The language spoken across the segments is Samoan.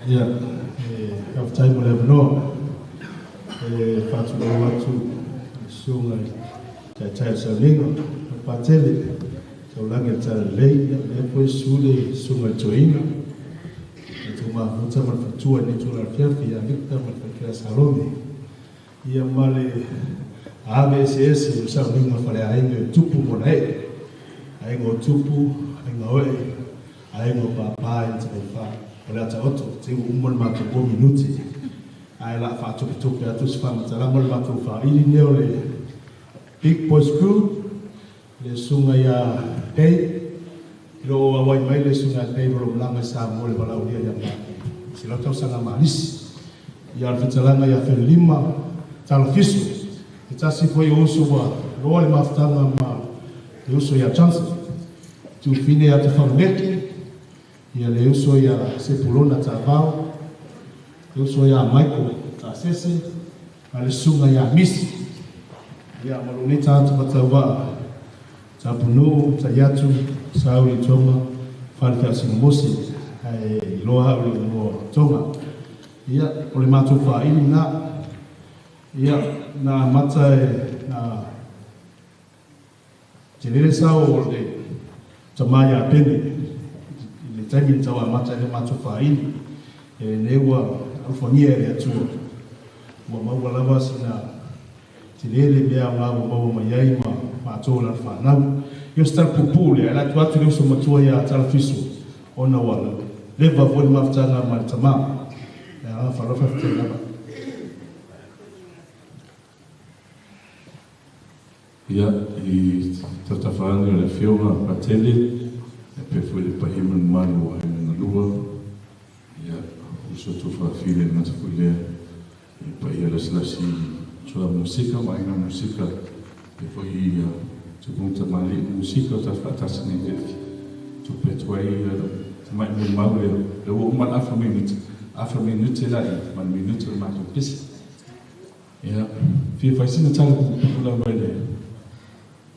Ia, e faafetai mo le avanoa. E faatulou atu i le susuga i le Taitai o le Sauniga, le Patele, Taulagi o le Talalelei, ia lea foi susu le susuga i le Toeaina, le tou mafuta ma le faletua i lenei itula afiafi ia Victor ma le faletua ia Salome, ia ma le ave eseese o le sauniga o faleaiga i tupu ma ona ee, aiga o tupu, aiga o ee, aiga o papa i le taifa o le ata oto te ua uma le matou 2 minute ae la faatopetope atu se faamatalaga o le matou faili lea o le Big Boys Crew, le susuga ia Dave i loo auai mai. Le susuga ia Dave o lo malaga i Samoa le valaaulia ia matou selau tausaga malisi ia le fetalaga ia Felelima Talafiso, e tasi foi o uso ua loa le mafutaga ma le uso ia Johnson Tufine ia Tafagameki, ia le uso ia Sepulona Tavao, le uso ia Michael Tasese ma le susuga ia Misi, ia ma lou nei tagata fatauvaa tapunuu taiatu Sauli Tonga fale feasinamosi ae iloa au le igoa Tonga. Ia o le matou faili na ia na amata e na telele sao o le tama ia Pene i le taimi na tau amata i le matou faili e nei ua alofagia e le Atua ua maua lava sina tele le mea o ua maua mai ai ma matou lana fanau. Ia o se tala puupuu lea, e ala atu le uso matua ia Talafiso ona ua leva foi le mafutaga ma le tama. E agaga faaaloalo, faafetai lava. Ia, i tautafaane o le afioga Patele, e pe foi le paia ma le mamalu o aiga na lua, ia, uso tuafafine le gata foi lea, i paia lasilasi tua musika ma aiga musika, e foi ia tupunga tamalii musika o ta faatasi nei fefi. Tupe atu ai tamai molimau lea, le ua uma le afa minute, afa minute la i, ma le minute o le matou pese. Ia, fia fai sina tala puupuu lava i le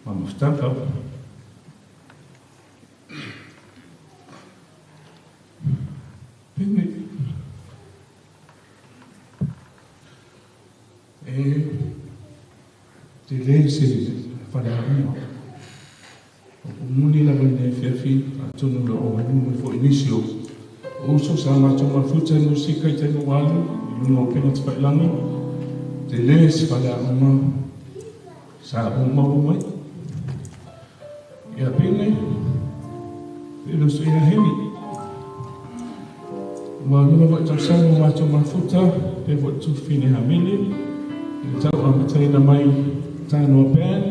mamafutaga. Pene, e tele se faleaoga. O muni lava i nei afiafi, atonu le o mai foi nisi o uso sa matou mafuta i musika i taimi ua alu i luga o upega tafailagi, tele se faleaoga sa ou maua mai. Ia Pene, e le uso ia Hemi. Ua lima foi tausaga o matou mafuta, pe foi tufine hamele, i le tau amataina mai Tanoa Band,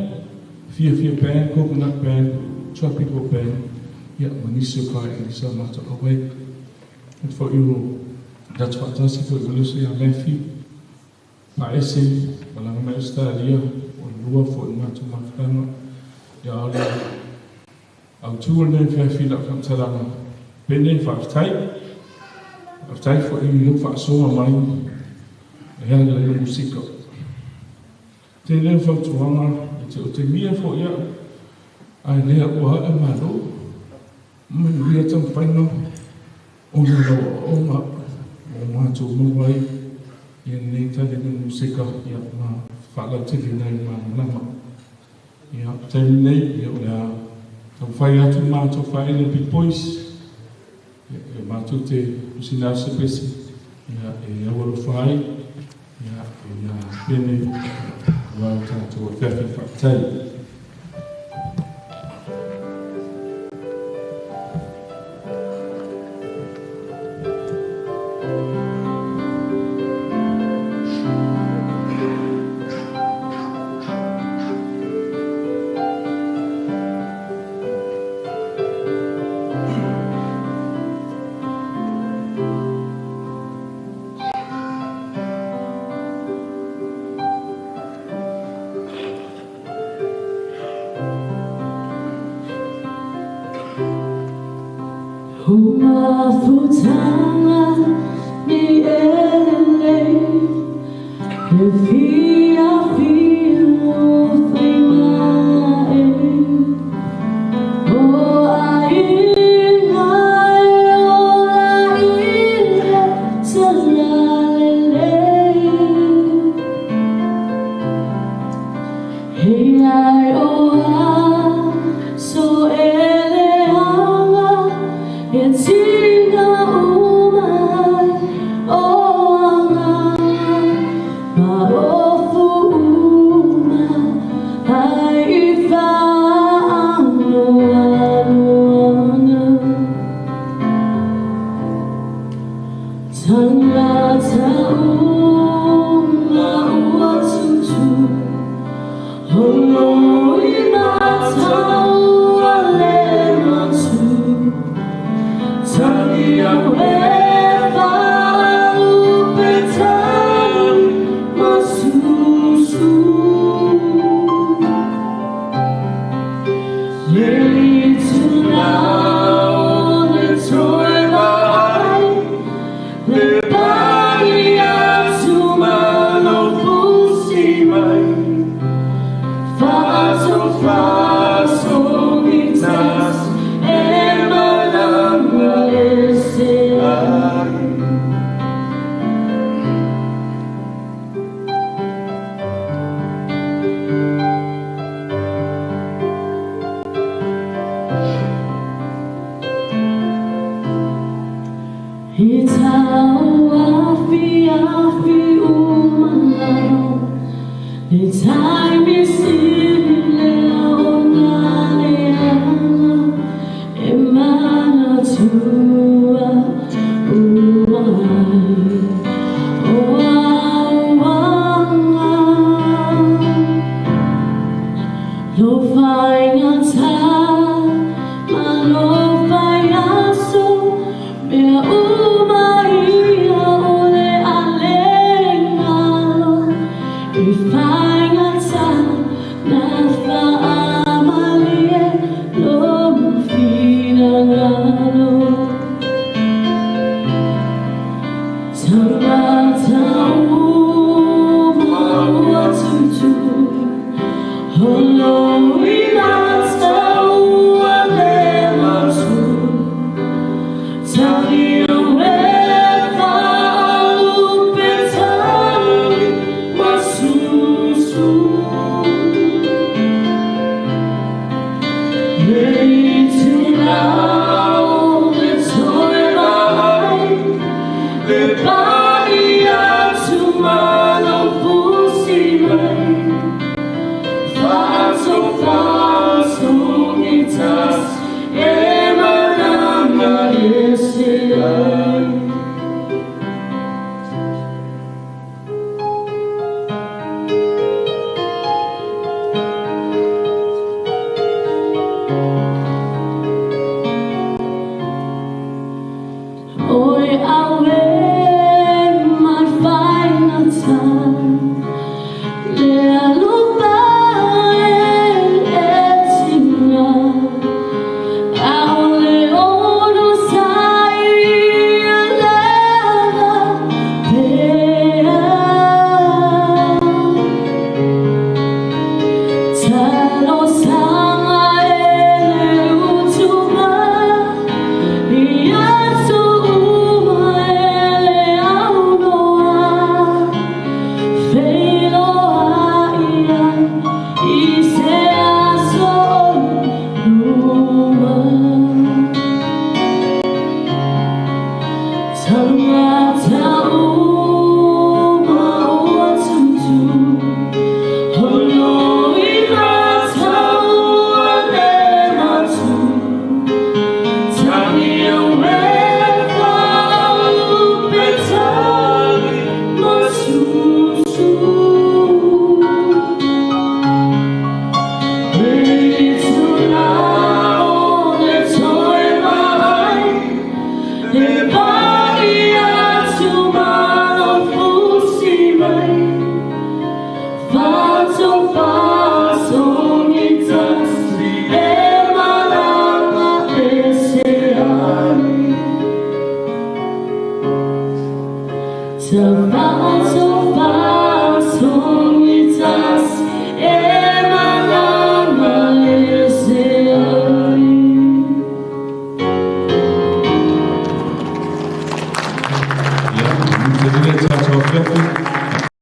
Fia Fia Band, Coconut Band, Tropical Band, ia ma nisi o faili sa matou auai. E foi o tatou faatasi foi ma le uso ia Matthew, Paese, malaga mai Australia, o lua foi matou mafutaga. Ia o le autu o lenei afiafi lau faamatalaga, Pene, faafetai. Faafetai foi i lou faasoa mai e ala i le musika. Tele o fautuaga e te otemia foi au, ae lea ua ae malo, manuia taumafaiga ona lau aoaoga ua matou maua ai ia lenei taleni musika ia ma faalauteleina ai le malamalama. Ia, taimi nei, ia o le a taumafai atu matou faaele Big Boys, ia, e matou te usina se pese, ia, e aualofa ai, ia, ia Pene, ua o tatou afiafi faafetai. O mafutaga nei e lelei e fiafia faimaga e o aiga e ola i le Ia,